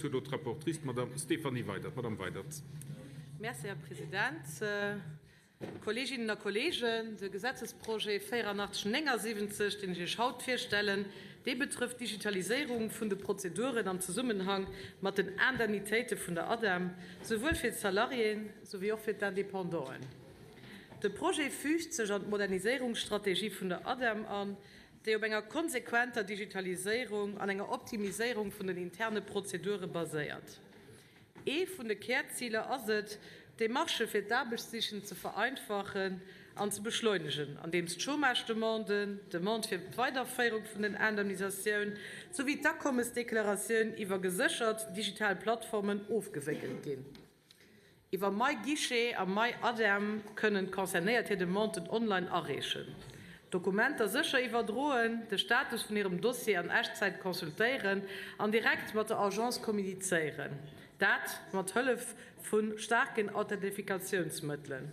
Huet elo d'Rapportrice, d'Madame Stéphanie Weydert. Madame Weydert. Merci, Här President. Kolleeginnen a Kolleegen, de Gesetzesprojet 8479, deen ech Iech haut virstellen, dee betrëfft d'Digitaliséierung vun de Prozeduren am Zesummenhang mat den Indemnitéite vun der ADEM, souwuel fir d'Salariéen souwéi och fir d'Independanten. De Projet füügt sech an d'Moderniséierungsstrategie vun der ADEM an, déi op enger konsequenter Digitaliséierung an enger Optimiséierung vun den interne Prozedure baséiert. Ee vun de Kärziler ass et, d'Demarchë fir d'Aarbechtssichen ze vereinfachen an ze beschleunegen, andeems d'Chômage-Demanden, d'Demande fir d'Weiderféierung vun den Indemnisatioun souwéi d'Akommesdeklaratioun iwwer geséchert digital Plattformen ofgewéckelt ginn. Iwwer MyGuichet a MyAdem kënnen d'Concernéiert hir Demanden online areechen, d'Dokumenter sécher iwwerdroen, de Status vun hirem Dossier an Echtzäit consultéieren an direkt mat der Agence kommunizéieren, dat mat Hëllef vu staarken Authentifikatiounsmëttelen.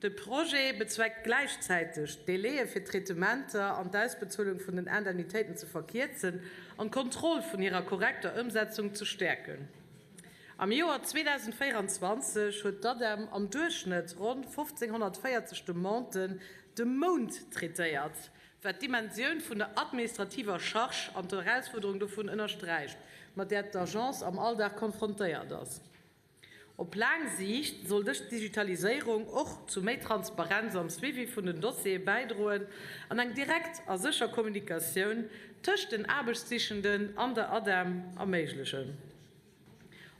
De Projet bezweckt gläichzäiteg, d'Délaië fir d'Traitementer an d'Ausbezuelung vun den Indemnitéiten ze verkierzen an d'Kontroll vun hirer korrekter Ëmsetzung ze stäerken. Am Joer 2024 huet d'ADEM am Duerchschnëtt ronn 1.540 Demanden de Mount traitéiert, wat d'Dimensioun vun der administrativer Charge an d'Erausfuerderung dovun ënnersträicht, mat där d'Agence am Alldag konfrontéiert ass. Op laang Siicht soll dës Digitaliséierung och zu méi Transparenz am Suivi vun den Dossiere bäidroen an eng direkt a sécher Kommunikatioun tëscht den Aarbechtssichenden an der ADEM erméiglechen.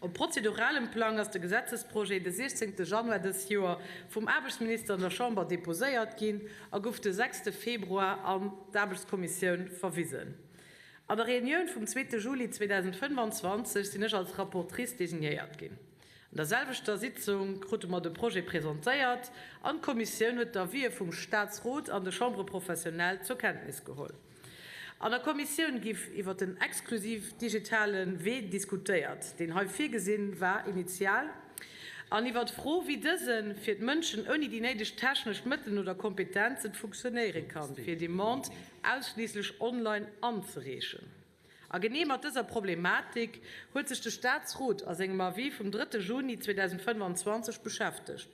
Op prozeduralem Plang ass de Gesetzesprojet de 16 Januar dës Joer vum Aarbechtsminister an der Chamber deposéiert ginn a gouf de 6 Februar an d'Aarbechtskommissioun verwisen. An der Reunioun vum zweete Juli 2025 sinn ech als Rapportrice designéiert ginn. An der selwechter Sitzung krute mer de Projet presentéiert an d'Kommissioun huet d'Avisë vum Staatsrot an de Chambres professionnelles zur Kenntnis geholl. An der Kommissioun giff iwwer den exklusiv digitale Wee diskutéiert, deen hei virgesinn war initial, an iwwer d'Fro, wéi dëse fir d'Mënschen ouni déi néideg technesch Mëttelen oder Kompetenzen funktionéiere kann, fir Demande ausschliisslech online anzereechen. A genee mat dëser Problematik huet sech de Staatsrot a sengem Avis vum drëtte Juni 2025 beschäftegt.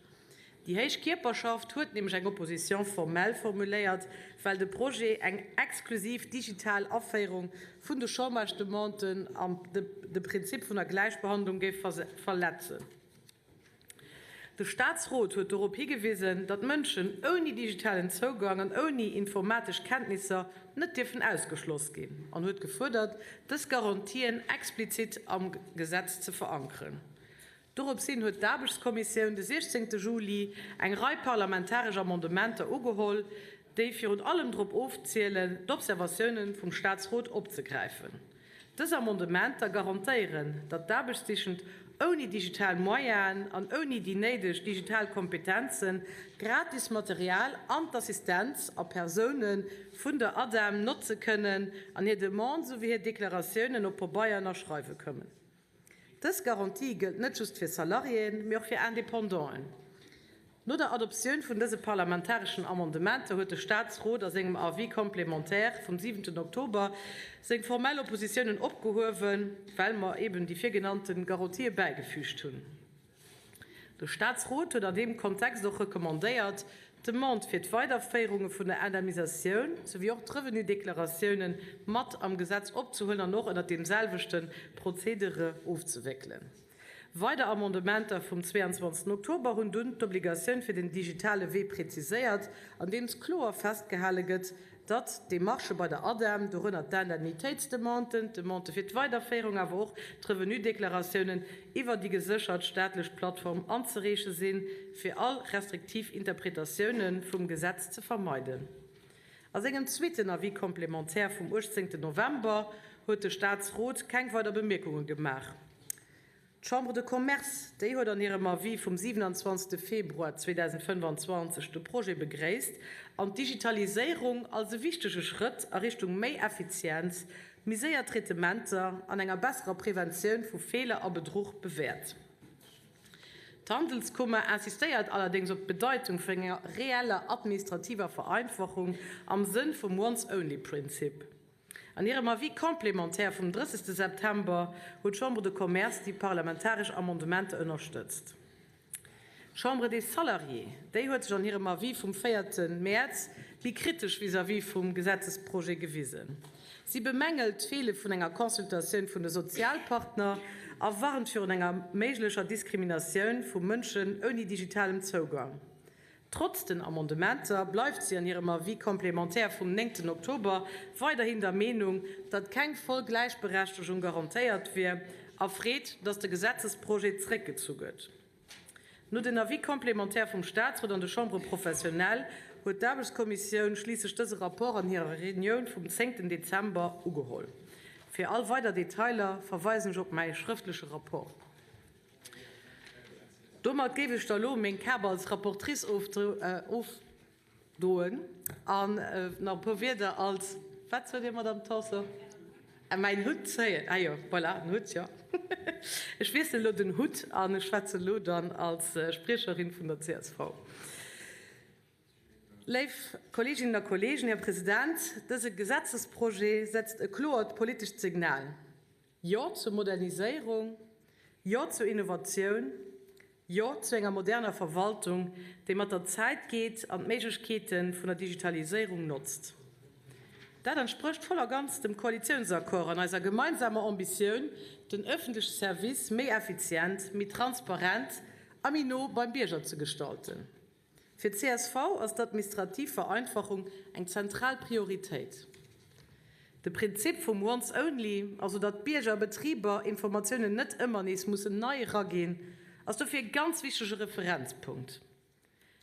Déi héich Kierperschaft huet nämlech eng Opposition formelle formuléiert, well de Projet eng exklusiv digital Aféierung vun de Chômage-Demanden an de Prinzip vun der Gläichbehandlung géif verletzen. De Staatsrot huet dorop higewisen, datt Mënschen ouni digitalen Zougang an ouni informatesch Kenntnisser net dierfen ausgeschloss ginn an huet gefuerdert, dës Garantien explizit am Gesetz ze verankeren. Dorops hin huet d'Aarbechtskommissioun de 16 Juli eng Rei parlamentaresch Amendementer ugeholl, déi virun allem drop ofzielen, d'Observatioune vum Staatsrot opzegräifen. Dës Amendementer garantéieren, datt d'Aarbechtssichend ouni digital Moyenen an ouni déi néideg digital Kompetenze gratis Material an d'Assistenz a Persoune vun der ADEM notze kënnen an hir Demande souwéi hir Deklaratiounen op Pabeier ënnerschreiwe kënnen. Dës Garantie gëllt net just fir Salariéen, mee och fir Independanten. No der Adoptioun vun dëse parlamentareschen Amendementer huet de Staatsrot a sengem Avis complémentaire vum siwenten Oktober seng formell Oppositiounen opgehuewen, well mer eben déi virgenannte Garantië bäigefüügt hunn. De Staatsrot huet an deem Kontext och recommandéiert, d'Demande fir d'Weiderféierunge vun der Indemnisatioun souwéi och d'Revenudeklaratiounen mat am Gesetz opzehuelen an och ënnert deem selwechte Prozedere ofzewéckelen. Weider Amendementer vum 22 Oktober hunn dunn d'Obligatioun fir den digitale Wee preziséiert, andeems kloer festgehale gëtt, datt d'Demarchë bei der ADEM, dorënner d'Indemnitéitsdemanden, d'Demandë fir d'Weiderféierung, awer och d'Revenudeklaratiounen, iwwer déi geséchert staatlech Plattform anzereeche sinn, fir all restriktiv Interpretatioune vum Gesetz ze vermeiden. A sengem zweeten Avis complémentaire vum 18 November huet de Staatsrot keng weider Bemierkunge gemaach. D'Chambre de Commerce, déi huet an hirem Avis vum 27. Februar 2025 de Projet begréisst an d'Digitaliséierung als e wichtege Schrëtt a Richtung méi Effizienz, méi séier Traitementer an enger besserer Preventioun vu Feeler a Bedruch bewäert. D'Handelskummer insistéiert allerdéngs op d'Bedeitung vun enger reeller administrativer Vereinfachung am Sënn vum Once-only-Prinzip. An hirem Avis complémentaire vum 30 September huet d'Chambre de Commerce déi parlamentaresch Amendementer ënnerstëtzt. D'Chambre des Salariés, déi huet sech an hirem Avis vum 4 Mäerz méi kritesch vis-à-vis vum Gesetzesprojet gewisen. Si bemängelt d'Feele vun enger Consultatioun vun de Sozialpartner a warnt virun enger méiglecher Diskriminatioun vu Mënschen ouni digitalem Zougang. Trotz den Amendementer bleift si an hirem Avis complémentaire vum 9 Oktober weiderhin der Meenung, datt keng voll Gläichberechtegung garantéiert wier a freet, datt de Gesetzesprojet zréckgezu gëtt. No den Avis complémentaires vum Staatsrot an de Chambres professionnelles huet d'Aarbechtskommissioun schliisslech dëse Rapport an hirer Reunioun vum 10 Dezember ugeholl. Fir all weider Detailer verweisen ech op mäi schrëftleche Rapport. Domat géif ech da lo meng Kap als Rapportrice ofdoen an nach e puer Wierder als, wat sot Dir, Madamm Tanson? Mäin Hutt zéien. Ah jo, voilà, den Hutt, jo. Ech wiesselen elo den Hutt an ech schwätzen elo dann als Spriecherin vun der csv. Léif Kolleeginnen a Kolleegen, Här President, dëse Gesetzesprojet setzt e kloert politescht Signal. Jo zur Moderniséierung, Jo zur Innovatioun, Jo zu enger moderner Verwaltung, déi mat der Zäit geet an d'Méiglechkeete vun der Digitaliséierung notzt. Dat entsprécht voll a ganz dem Koalitiounsaccord an eiser gemeinsamer Ambitioun, den öffentleche Service méi effizient, méi transparent a méi no beim Bierger ze gestalten. Fir d'CSV ass d'administrativ Vereinfachung eng zentral Prioritéit. De Prinzip vum once only, also datt Bierger a Betriber Informatiounen net ëmmer nees mussen nei eraginn, ass dofir e ganz wichtege Referenzpunkt.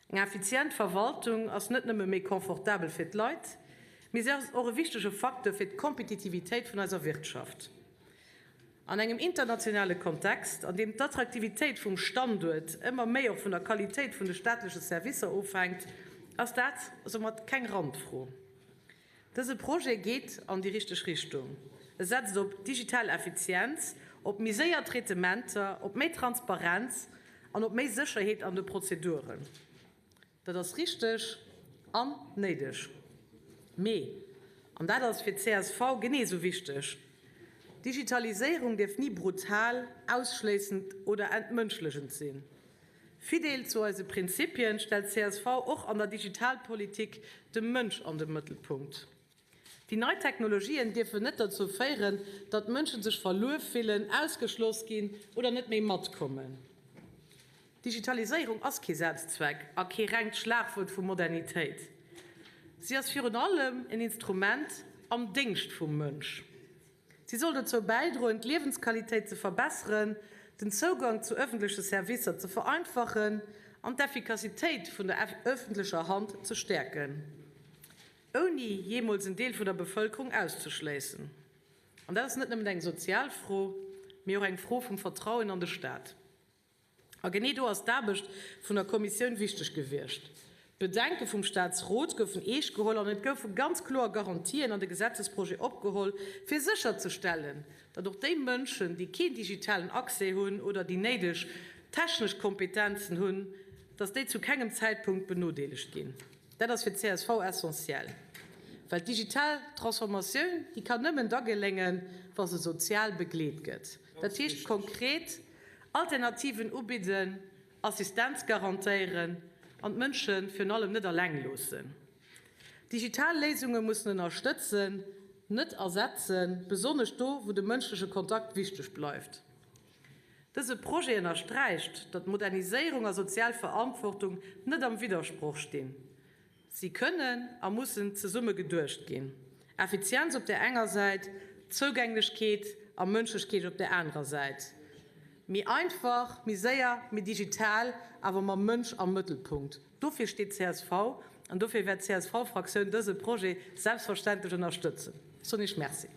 Eng effizient Verwaltung ass net nëmme méi confortabel fir d'Leit, mee se ass och e wichtege Facteur fir d'Kompetitivitéit vun eiser Wirtschaft. An engem internationale Kontext, an deem d'Attraktivitéit vum Standuert ëmmer méi och vun der Qualitéit vun de staatleche Servicer ofhänkt, ass dat soumat keng Randfro. Dëse Projet geet an déi richteg Richtung. E setzt op digital Effizienz, op méi séier Traitementer, op méi Transparenz an op méi Sécherheet an de Prozeduren. Dat ass richteg an néideg. Mee, an dat ass fir d'CSV genee esou wichteg, Digitaliséierung dierf ni brutal, ausschléissend oder entmënschlechend sinn. Fideel zu eise Prinzipien stellt d'CSV och an der Digitalpolitik de Mënsch an de Mëttelpunkt. Déi nei Technologien dierfen net dozou féieren, datt Mënsche sech verluer fillen, ausgeschloss ginn oder net méi matkommen. Digitaliséierung ass kee Selbstzweck a kee rengt Schlagwuert vu Modernitéit. Si ass virun allem en Instrument am Déngscht vum Mënsch. Si soll dozou bäidroen, d'Liewensqualitéit ze verbesseren, den Zougang zu ëffentleche Servicer ze vereinfachen an d'Effikassitéit vun der ëffentlecher Hand ze stäerken. Ouni jeemools en Deel vun der Bevëlkerung auszeschléissen. An dat ass net nëmmen eng sozial Fro, mee och eng Fro vum Vertrauen an de Staat. A genee do ass d'Aarbecht vun der Kommissioun wichteg gewiescht. D'Bedenke vum Staatsrot goufen eescht geholl an et goufe ganz kloer Garantien an de Gesetzesprojet opgeholl, fir sécherzestellen, datt och déi Mënschen, déi keen digitalen Accès hunn oder déi néideg technesch Kompetenzen hunn, datt déi zu kengem Zäitpunkt benodeelegt ginn. Dat ass fir d'CSV essentiell, well d'digital Transformatioun, déi kann nëmmen da geléngen, wa se sozial begleet gëtt. Dat heescht konkret, Alternativen ubidden, Assistenz garantéieren an d'Mënsche virun allem net eleng loossen. Digital Léisunge mussen ënnerstëtzen, net ersetzen, besonnesch do, wou de mënschleche Kontakt wichteg bleift. Dëse Projet ënnersträicht, datt Moderniséierung a sozial Verantwortung net am Widdersproch stinn. Si kënnen a mussen zesumme geduecht ginn. Effizienz op där enger Säit, Zougänglechkeet a Mënschlechkeet op där anerer Säit. Méi einfach, méi séier, méi digital, awer mam Mënsch am Mëttelpunkt. Dofir steet csv an dofir wäert d'CSV-Fraktioun dëse Projet selbstverständlech ënnerstëtzen. Ech soen Iech Merci.